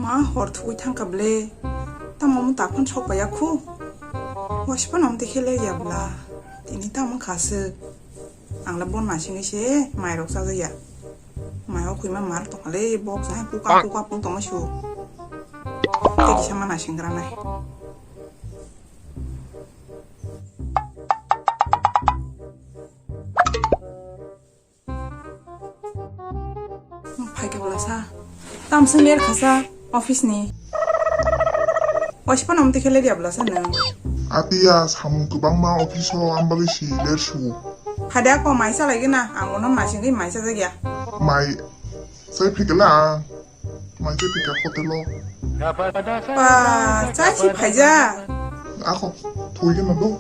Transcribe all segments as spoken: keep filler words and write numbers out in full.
Ma hor thugwi thangkha ble. Tamo mo taphun sok paya khu. Wasiphano amte khele ya bla. Tini tamo khaswk. Ang le bon masingwi se mairok chajakya. Mai o khwima mar tongkha le bok sa kuka kuka pung tongma su. Tei kisa mana singranai. Phaikhe bwlasa. Tamswk ler khasa office ni. Wasiphano amte khele ya bwlasa nwng. Atiya samung kwbangma office o ambagwi si ler su. Phade ako mai chalai gina ang ono masingwi mai chajakya. Mai chai phikla ang. Mai chai phikha hotel o. Pa chai si phaija. Ako thui gina do.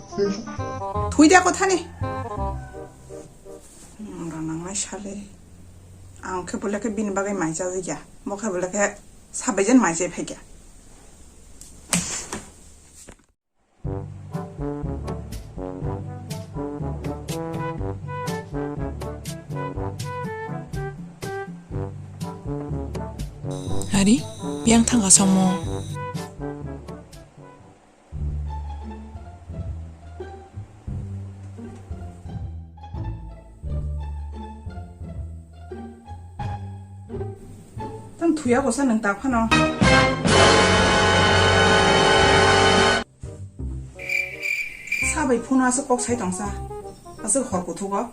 Thui de ako thani. Mora nangnai sale. Ang khe bole khe bini bagwi mai chajakya. Bo khe bole khe sabaijani mai chai phaikya. Ari, biyang thangka somo. Tang thuya kosa nang tak phano. Sabai phone aswk kok sai tongsa. Aswk hor kuthugo.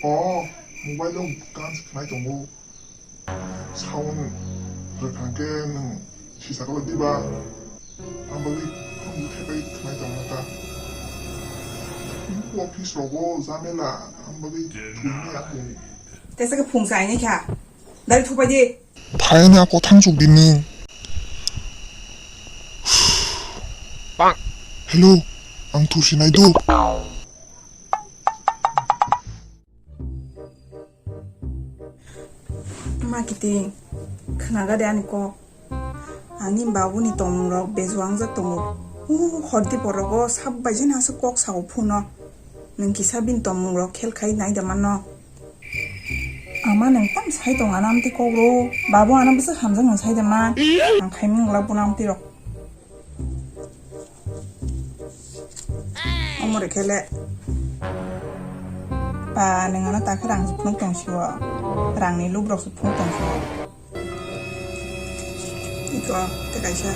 O, mobile o gan se khnai tongo. Sound rwkha khe nwng sisa kwlai diba? Ang bagwi phone bwthai bai khnai tongma ta. Office rogo jamela ang bagwi thwini ako. Tesa khe phung sai ni kha. Dari thupai di. Phai ni ako thang chuk di nwng. Hello, ang thursi nai do. Ma kiting, khnaga de ani kok. Ani babuni tongmung rok bejuangjak tongo. Uh, hordi borok o sab bai jani aswk kok sao phuno. Nwng kisa bini tongmung rok khel khai nai da mano. Ama nwng tam sai tong ano amtwi kok ro. Babu ano bwswk hamjak nwng sai da man. Ang khaimung glak bono amtwi rok. Omo rwkhe le. Pa, nwng ano takhe rang phunuk tong sio. Rangni lubrok se phunuk tong sio. Ito, tei kaisa.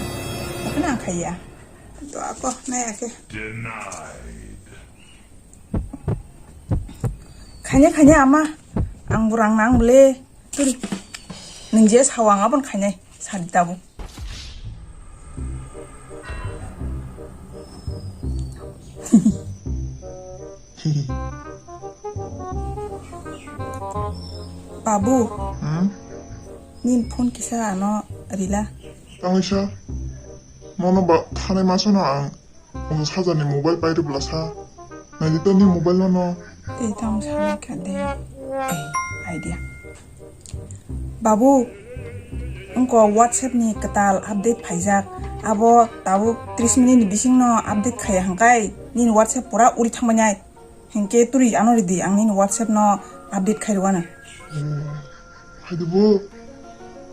Hapheno ang khaiya. Ito, ako, nai ake. Khaina, khaina, ama. Ang bo rang nang bole. Turi. Nwng je sao ang abon khainai. Sadi tabuk. Babu. Hmm? Nini phone kisa ano rila. Tangisa. Nono ba thanai masano ang. Omo sajani mobile pai rwbwla sa. Naidi to ni mobile no no. Tei tamo sana kha de. Ei, idea. Babu, wngko WhatsApp ni kwtal update phaijak. Abo tabuk tris minute ni bising no update khaiya hwnkhe nini WhatsApp pura uri thangmani ai. Hinkhe turi ano ridi ang nini WhatsApp no update khai rwano. Haidi bo,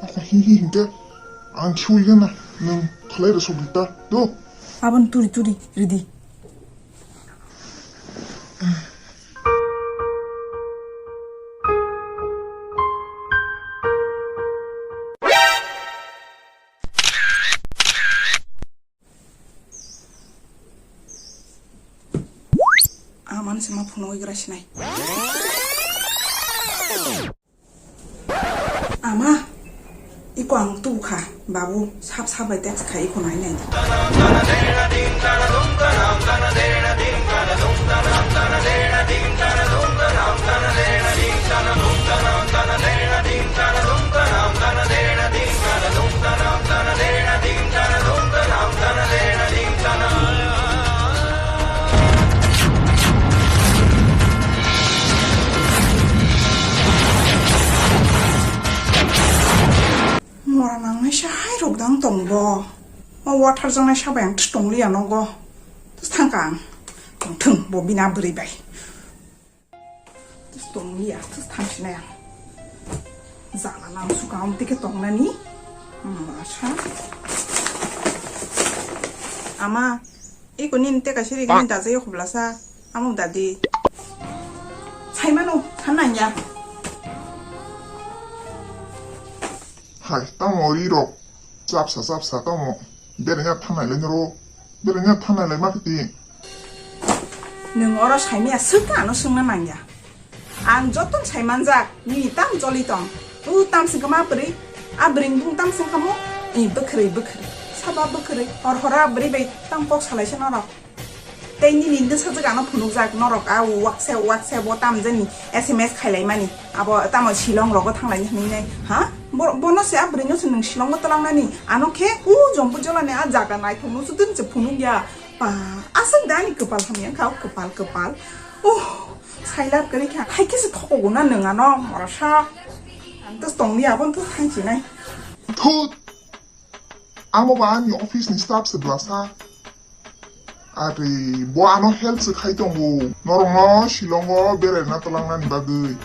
ako hi hi hinkhe ang khiui gana nwng khlai rw sogwi ta do. Aboni turi turi ridi. Ang mano se ma phunugwi gra sinai. Ama, iko ang tubu kha, babu, sap sap bai text khai iko nai nai. Mora nangnai sa hai rok dang tong bo. O water jangnai sa bai ang tong liya nogo. Tus thang kang. Tong thung bo bina bwrwi bai. Tus tong liya, tus thang sinai ang. Jala nang sukang tike tong nani. Hmm, acha. Ama, iko nini teka siri gani dajai khobla sa. Amo dadi. Saimano, sananya. Hai, tamo ri rok. Chapsa, chapsa, tamo. Berengya thanai le noro. Berengya thanai le ma kiti. Nung oro saimaya sukha ano sungna nangya. Ang joton saimanjak, nini tam choli tong. U tam singkha ma bwrwi, a bwrwi bung tam singkha mo, i bwkhwrwi bwkhwrwi. Saba bwkhwrwi, hor hora bwrwi bai tam kok salai se norok. Tei nini nung sajak ano phunukjak norok a wakse wakse bo tam jani S M S khailai mani. Abo tamo Shillong rogo thanglai hinwi nai. Ha? Bo, bono se a bwrwi no se nung Shillong o twlang nani. Ano khe u jompu jolani a jaga naithok no se din se phunuk ya. Pa, aswk da ani kwpal hamya wngkha, kwpal, kwpal. Oh, sailap kwrwi kha. Hai khe se thokogo na nwng ano, morasa. Ang to tongli abo to thangsinai. Thut! Amo ba ani office ni staff se blasa. Ari, bo ano help se khai tongo. Norokno Shillong o beraina twlangnani bagwi.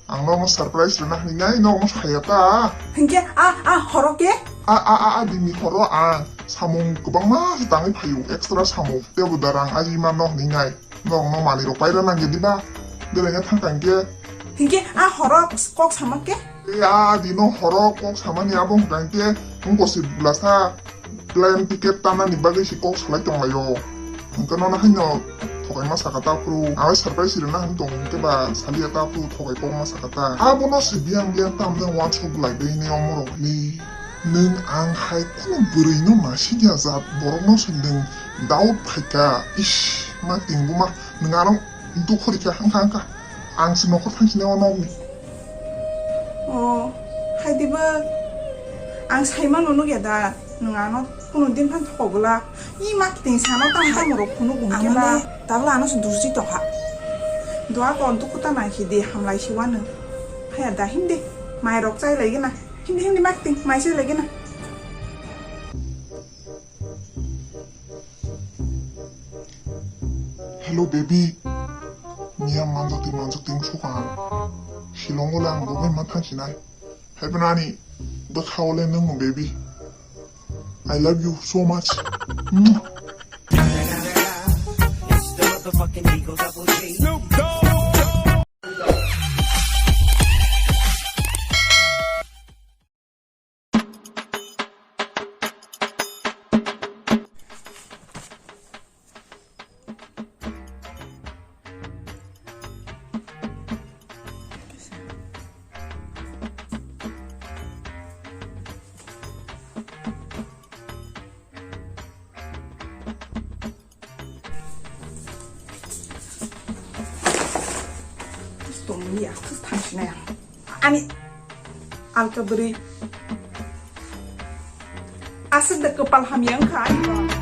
Ang nono surprise rwna hinwi nai, nono saya ta. Hinkhe a, a horo khe? A, a, a, a, dini horo ang samung kwbangma se tangwi phaio, extra samung, tebo darang aji ma no hinwi nai. Nono manwi rok paira nangya diba? Belai khe thang tang khe. Hinkhe a horo kok sama khe? E, a dino horo kok samani abo hwnkha khe wngko se blasa. Plane ticket tanani bagwi se kok salai tonglaio. Hwnkhe nono haino thokaima saka ta phuru. Ang surprise rwna hinwi tongo, hwnkhe ba saliya ta phuru thokai kokma saka ta. Abono se biyang biyang tamjani uansuk bwlai de hinwi omo rok hinwi. Nwng ang hai kheno bwrwino nasikya jat borokno se nwng doubt phaikha. Ish, ma tingbu ma nwng ano dukhu rikha hangkha hangkha. Ang se nokhor thangsinai o nokni. O, hai dibo. Ang saimano nukya da, nwng ano kuno din phan thokgwlak. I ma kiting sano tamo tamo rok phunuk wngkhe ba. Tabla ano se dursi tongkha. Dua kon tu kuta nang hidi hamlai si wano. Haya da hindi. Mai rok chai lai gina. Hindi hindi ma kiting mai chai lai gina. Hello baby. Miya manjak twi manjak twi wngsuka ang. Shillong o le ang bo bai ma thangsinai. Hai phano ani bwkha o le nwng no baby. I love you so much. Mwah. Tongmani aswk thangsinai ang. Ani alka bwrwi. Aswk da kwpal hamya wngkha ani.